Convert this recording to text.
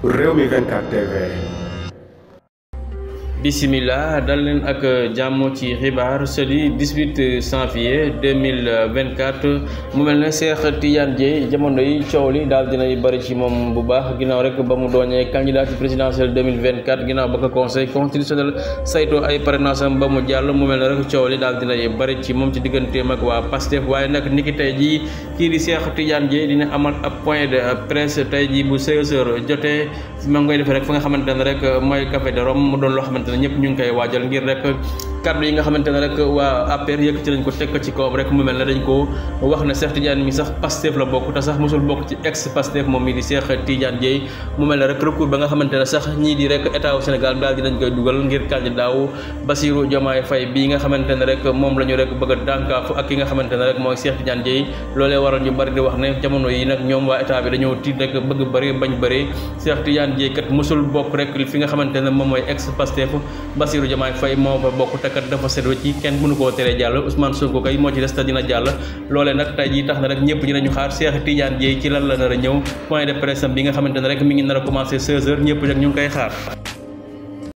Rewmi 24 TV. Bismillah dal leen ak jàmm ci xibaar jeudi 18 janvier 2024 mu mel ne Cheikh Tidiane Dièye jamono yi coow li daal dinay bëri ci moom bu baax ginnaaw rek ba mu doonee candidat présidentiel 2024 ginnaaw ba ko conseil constitutionnel sayto ay parrainage am ba mu jàll mu mel ne rek coow li daal dinay bëri ci moom ci digganteem ak waa Pastef waaye nag niki tey jii kii di Cheikh Tidiane Dièye dina amal ab point de presse tey jii bu 16h jotee ma ngi koy defee rek fa nga xamante ne rek mooy Café de Rome mu doon loo xamante ne ñëpp ñu ngi koy waajal ngir rek kaddu yi nga xamante ne rek waa APR yëkkati nañ ko teg ko ci kawam rek mu mel ne dañ ko wax ne Cheikh Tidiane mi sax Pastef la bokk te sax mosul bokk ci ex Pastef moom mii di Cheikh Tidiane Dièye mu mel ne rek recours ba nga xamante ne sax ñii di rek état wu Sénégal daal dinañ koy dugal ngir candidat wu Bassirou Diomaye Faye bii nga xamante ne rek moom la ñu rek bëgg a dànkaafu ak ki nga xamante ne rek mooy Cheikh Tidiane Dièye loolee waral ñu bari di wax ne jamono yi nag ñoom waa état bi dañoo tiit rek bëgg bëri bañ bëri Cheikh Tidiane Dièye kat mosul bokk rek fi nga xamante ne moom mooy ex Pastef Bassirou Diomaye Faye moo fa bokk te kat dafa seetlu ci kenn mënu koo teree jàll Ousmane Sonko kay moo ci des te dina jàll loolee nag tey jii tax na rek ñëpp dinañu xaar Cheikh Tidiane Dièye ci lan la nar a ñëw point de presse bi nga xamante ne rek mi ngi nar a commencé 16h ñëpp rek ñu ngi koy xaar.